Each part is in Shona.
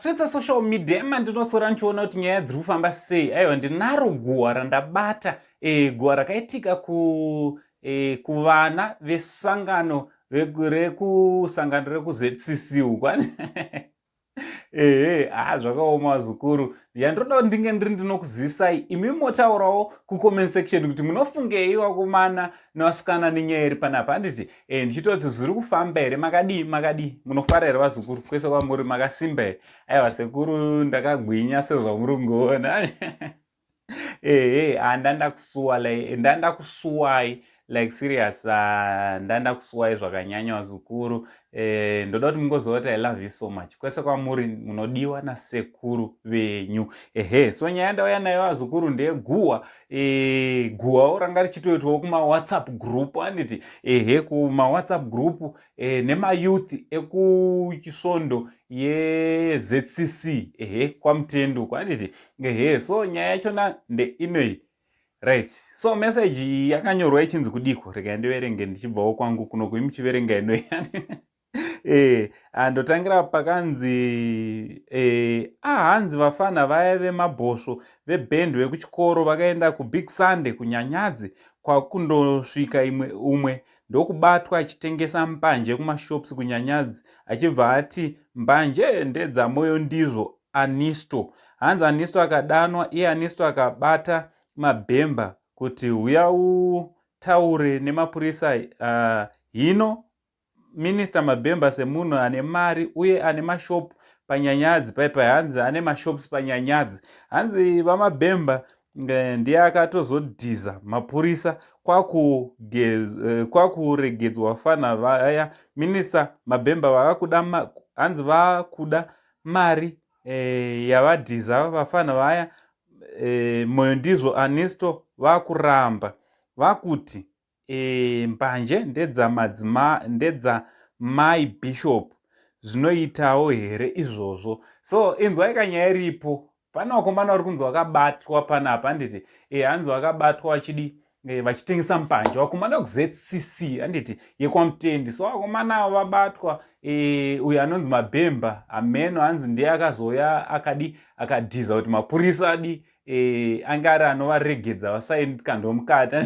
Mumastreets esocial media emandinoswera ndichiona kuti nyaya dziri kufamba sei. Aiwa, ndinaro guhwa randabata, guhwa rakaitika kuvana vesangano rekusangano rekuZCC uku. Ehe, ha, zvakaoma vazukuru. Yandiroda kuti ndinge ndiri ndinokuzivisai, imi motaurawo kucomment section kuti munofungei, vakomana nevasikana, nenyaya iri panapa, handiti? Ndichitoti zviri kufamba here? Makadii, makadii? Munofara here vazukuru, kwese kwamuri? Makasimba here? Aiwa sekuru, ndakagwinya sezvamuri kungoona. Ehe, handandakusuwa, ndandakusuwai, like serious, ndandakusuwai zvakanyanya vazukuru. Ndoda kuti mungoziva kuti I love you so much kwese kwamuri, munodiwa nasekuru venyu. Ehe, so nyaya ndauya nayo vazukuru ndeyeguhwa. Guhwawo ranga richitoitwawo kumawhatsapp group, handiti? Ehe, kumawhatsapp group nemayouth ekuchisvondo yeZCC, ehe, kwaMutendo, handiti? Ehe, so nyaya yachona ndeinoi. Right, so message iyi yakanyorwa ichinzi kudiko? Regai ndiverenge ndichibvawo kwangu kuno kui muchiverenga inoi. Andotangira pakanzi hanzi vafana vaya vemabhosvo vebhendi vekuchikoro vakaenda kuBig Sunday kuNyanyadzi, kwakundosvika imwe umwe ndokubatwa achitengesa mbanje kumashops kuNyanyadzi, achibva ati mbanje ndedzaMoyo ndizvo Anisto. Hanzi Anisto akadanwa, iye Anisto akabata Mabhemba kuti huya utaure nemapurisa. Hino Minista Mabhemba semunhu ane mari uye ane mashopu paNyanyadzi paipai, hanzi ane mashops paNyanyadzi, hanzi vaMabhemba ndiye akatozodhiza mapurisa, kwakuregedzwa fana vaya. Minista Mabhemba vakakuda, hanzi vakuda mari yavadhiza vafana vaya, Moyo ndizvo Anisto vakuramba, vakuti mbanje ndedzamai Bishop. Zvinoitawo here izvozvo? So inzwai kanyaya iripo. Pane vakomana vari kunzi vakabatwa panapa, handiti? Hanzi vakabatwa vachidi vachitengesa mbanje, vakomana vekuZCC, handiti, yekwaMutendi. So vakomana ava vabatwa. Uyo anonzi Mabhemba, hameno, hanzi ndiye akazouya akadi akadhiza kuti mapurisa adi ange ari anovaregedza vasaikandwa mukati,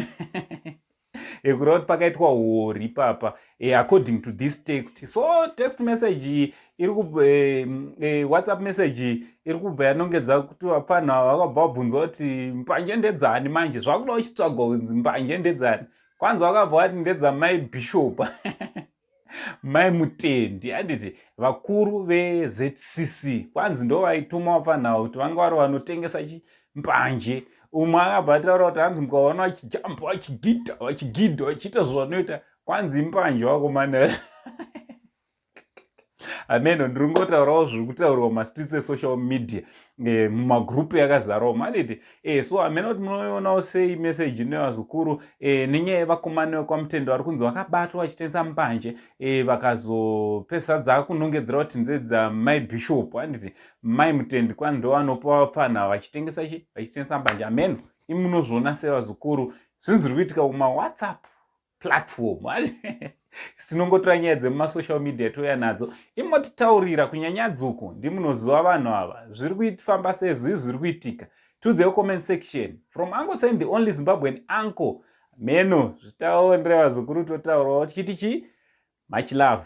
kureva kuti pakaitwa huori ipapa, according to this text. So text message iyi iri WhatsApp message iri kubva yanongedza kuti vapfanha vakabva vabvunzwa kuti mbanje ndedzani. Manje zvakuda uchitsvagwa kunzi mbanje ndedzani, kwanzi vakabva vati ndedzamai Bishop, Mai Mutendi, handiti, vakuru veZCC. Kwanzi ndo vaituma vapfanha kuti vanga vari vanotengesa chimbanje. Umwe akabva ataura kuti hanzi mukaona vachijamba, vachigidha, vachigidha, vachiita zvavanoita, kwanzi mbanje vakomana. Ameno, ndiri kungotaurawo zviri kutaurwa mumastreets esocial media, mumagrupu yakazarawo, manditi? So hameno kuti munoionawo sei message ino vazukuru, nenyaya yevakomana vekwaMutendo vari kunzi vakabatwa vachitengesa mbanje, vakazopesa dzakunongedzera kuti ndedzamai Bishop, handiti, Mai Mutendi, kwanzi ndo vanopa vapfanha vachitengesa chi vachitengesa mbanje. Ameno, imi munozviona sei vazukuru, zvinhu zviri kuitika kumawhatsapp platform? Tinongotora nyaya dzemumasocial media touya nadzo, imotitaurira kunyanyadzuku ndimunoziva vanhu ava, zviri kufamba sei, zvii zviri kuitika? Tiudzei comment section. From Uncle Saint, the only Zimbabwean uncle. Meno zvitaondere vazukuru, totaurawo tichiti chii? Much love.